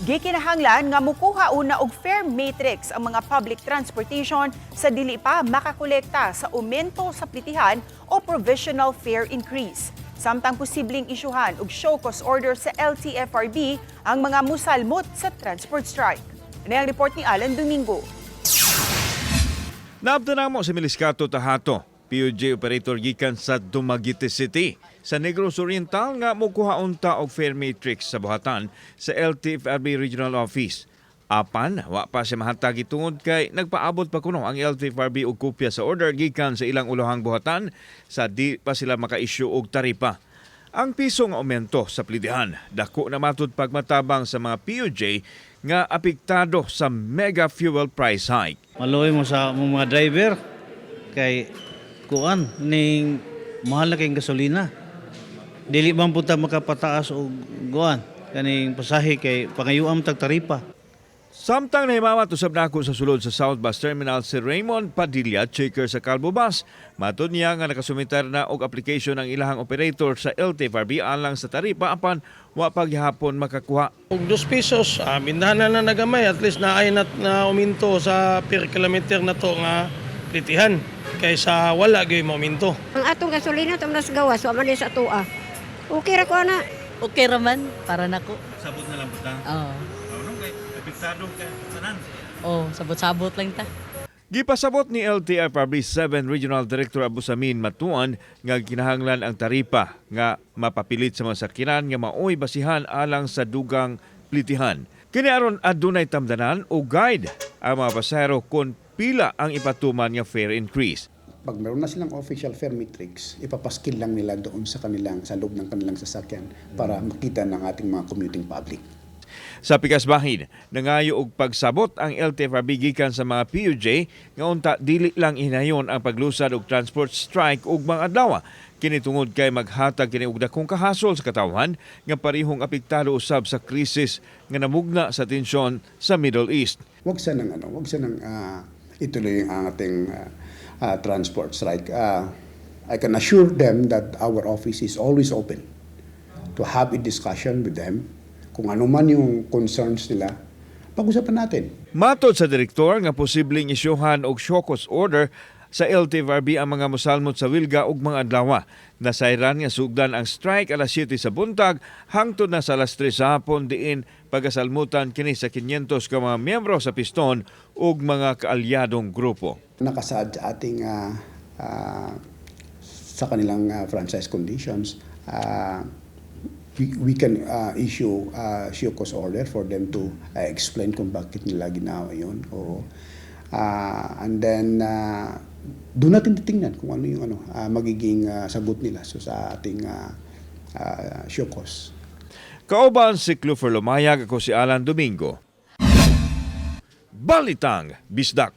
Gikinahanglan nga mukuha una og fare matrix ang mga public transportation sa dili pa makakolekta sa aumento sa plitihan o provisional fare increase. Samtang posibleng isyuhan og show cause order sa LTFRB ang mga musalmot sa transport strike. Ano ang report ni Alan Domingo? Naabtan namo si Miliscato Tahato, PUJ operator gikan sa Dumaguete City. Sa Negros Oriental nga mokuha unta og fare matrix sa buhatan sa LTFRB Regional Office. Apan, wa pa siya mahatag tungod kay nagpaabot pa kuno ang LTFRB og kopya sa order gikan sa ilang ulohang buhatan sa di pa sila maka-issue og taripa. Ang piso nga aumento sa plitihan, dako na matud pagmatabang sa mga PUJ nga apektado sa mega fuel price hike. Maluoy mo sa among mga driver kay kuan ning mahal na kayong gasolina. Dili man pud ta makapataas og kuan kaning pasahe kay pangayuam tag taripa. Samtang nahimamat usab nako sa sulod sa South Bus Terminal si Raymond Padilla, checker sa Calvo Bus. Matod niya nga nakasumitar na og application ang ilahang operator sa LTFRB alang sa taripa apan wa pa gihapon makakuha. Og 2 pesos, bindahan na na nagamay, at least naay na, na uminto sa per kilometer na to nga plitihan kaysa wala gyud mauminto. Ang atong gasolina tumaas gawas, wa man sa atoa. Okay ra ko ana. Okay raman para nako. Sabot na lang buta. Oo. Ano kay apektado kay tanan. Oh, sabot-sabot lang ta. Gipasabot ni LTFRB 7 Regional Director Abu Samin Matuan nga kinahanglan ang taripa nga mapapilit sa mga sakyanan nga maoy basihan alang sa dugang plitihan. Kini aron adunay tamdanan o guide ang mga pasahero kung pila ang ipatuman nga fare increase. Pag meron na silang official fare matrix, ipapaskil lang nila doon sa loob ng kanilang sasakyan para makita ng ating mga commuting public. Sa pikas bahin, nangayo og pagsabot ang LTFRB gikan sa mga PUJ nga unta dili lang inayon ang paglusad og transport strike ug mga adlaw. Kini tungod kay maghatag kini og dakong kahasol sa katawhan nga parihong apektado usab sa krisis nga namugna sa tensyon sa Middle East. Wag sanang ituloy ang ating transport strike. I can assure them that our office is always open to have a discussion with them. Kung ano man yung concerns nila, pag-usapan natin. Matod sa direktor nga posibleng isyuhan og show cause order sa LTFRB ang mga musalmot sa wilga ug mga adlaw. Nasayran nga sugdan ang strike alas 7 sa buntag hangtod na sa alas 3 sa hapon diin pagasalmutan kini sa 500 ka mga miyembro sa piston ug mga kaalyadong grupo. Nakasaad sa ating sa kanilang franchise conditions, we can issue show cause order for them to explain kung bakit nila ginawa yun. Oo. And then, doon natin titingnan kung ano yung magiging sagot nila so, sa ating show cause. Kauban si Clufer Lumayag, ako si Alan Domingo. Balitang Bisdak.